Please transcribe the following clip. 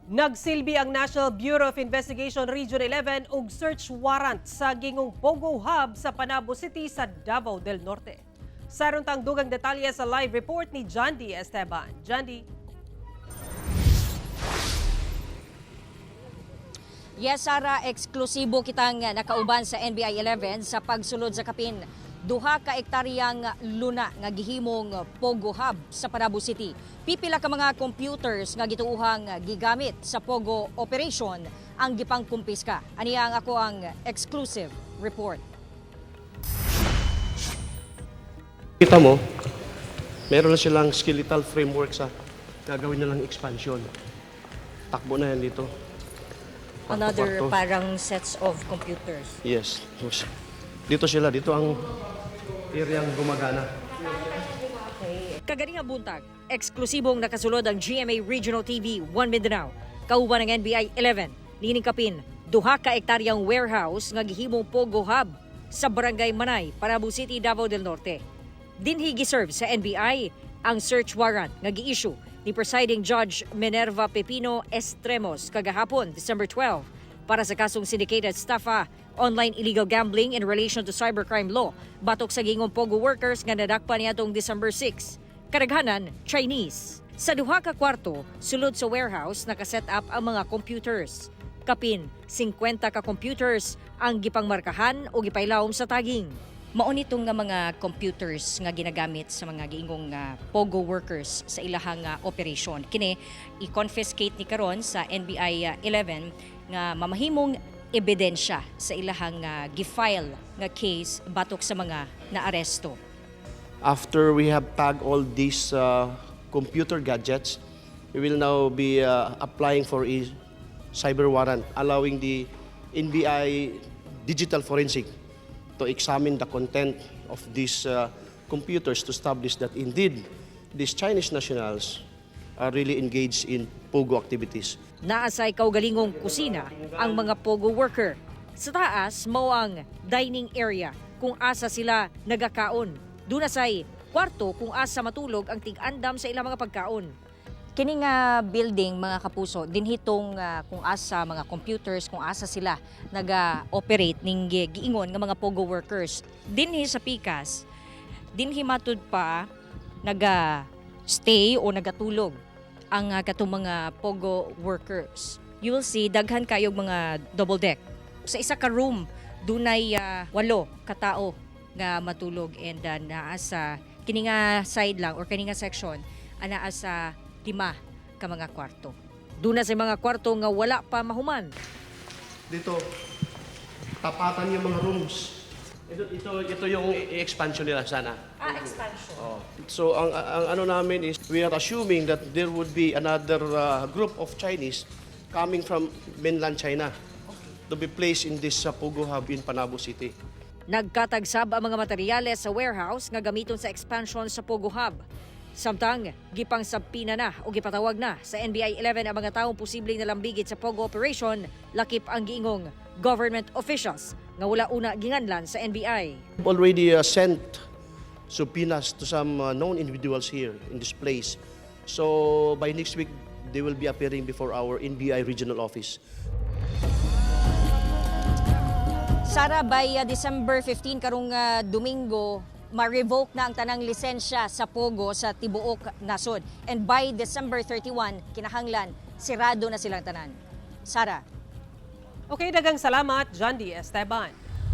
Nagsilbi ang National Bureau of Investigation Region 11 og search warrant sa giingong Pogo Hub sa Panabo City sa Davao del Norte. Saron tang dugang detalye sa live report ni Jandy Esteban. Jandy. Yes, Sara, eksklusibo kitang nakauban sa NBI 11 sa pagsulod sa kapin 2 ka ektaryang luna nga gihimong Pogo Hub sa Panabo City. Pipila ka mga computers nga gituuhang gigamit sa Pogo operation ang gipangkumpiska. Aniya ang ako ang exclusive report. Kita mo, meron na silang skeletal framework sa gagawin nilang expansion. Takbo na yan dito. Another Kwarto-kwarto. Parang sets of computers. Yes. Dito sila, dito ang area ang gumagana. Kaganinga buntag, eksklusibong nakasulod ang GMA Regional TV 1 Mindanao. Kauban ng NBI 11, niining kapin 2 ka ektaryang warehouse nga gihimong Pogo Hub sa Barangay Manay, Panabo City, Davao del Norte. Dinhi giserve sa NBI ang search warrant nga gi-issue ni presiding Judge Minerva Pepino Estremos kagahapon, December 12, para sa kasong syndicated estafa, online illegal gambling in relation to cybercrime law, batok sa giingong Pogo workers nga nadakpan niadtong December 6. Kadaghanan, Chinese. Sa 2 ka kwarto, sulod sa warehouse, nakaset up ang mga computers. Kapin 50 ka computers ang gipangmarkahan o gipailawom sa tagging. Mao nitong nga mga computers nga ginagamit sa mga giingong Pogo workers sa ilahang operation. Kini i-confiscate ni karon sa NBI 11 nga mamahimong ebidensya sa ilahang gi-file nga case batok sa mga naaresto. After we have tagged all these computer gadgets, we will now be applying for a cyber warrant allowing the NBI digital forensic to examine the content of these computers to establish that indeed these Chinese nationals are really engaged in POGO activities. Naa say kaugalingong kusina ang mga Pogo worker. Sa taas, mao ang dining area kung asa sila nagakaon. Duna say kwarto kung asa matulog ang tig-andam sa ilang mga pagkaon. Kini nga building, mga kapuso, dinhitong kung asa mga computers, kung asa sila naga-operate ning giingon nga mga Pogo workers. Dinhi sa pikas, dinhi matud pa naga stay o nagatulog ang katong mga Pogo workers. You will see daghan kayog mga double deck. Sa isa ka room dunay walo ka tawo nga matulog and naa sa kini nga side lang or kini nga section anaa sa lima ka mga kwarto. Duna sa mga kwarto nga wala pa mahuman. Dito, tapatan yung mga rooms. Ito yung expansion nila sana. Ah, expansion. Oh. So ang ano namin is we are assuming that there would be another group of Chinese coming from mainland China to be placed in this Pogo Hub in Panabo City. Nagkatagsab ang mga materyales sa warehouse nga gamiton sa expansion sa Pogo Hub. Samtang, gipang-subpoena na o gipatawag na sa NBI 11 ang mga taong posibleng nalambigit sa Pogo operation, lakip ang giingong government officials nga wala una ginganlan sa NBI. We've already sent subpoenas to some known individuals here in this place. So by next week, they will be appearing before our NBI regional office. Sara, by December 15 karong Domingo, ma-revoke na ang tanang lisensya sa Pogo sa tibuok nasod. And by December 31, kinahanglan sirado na silang tanan. Sara. Okay, dagang salamat, Jandy Esteban.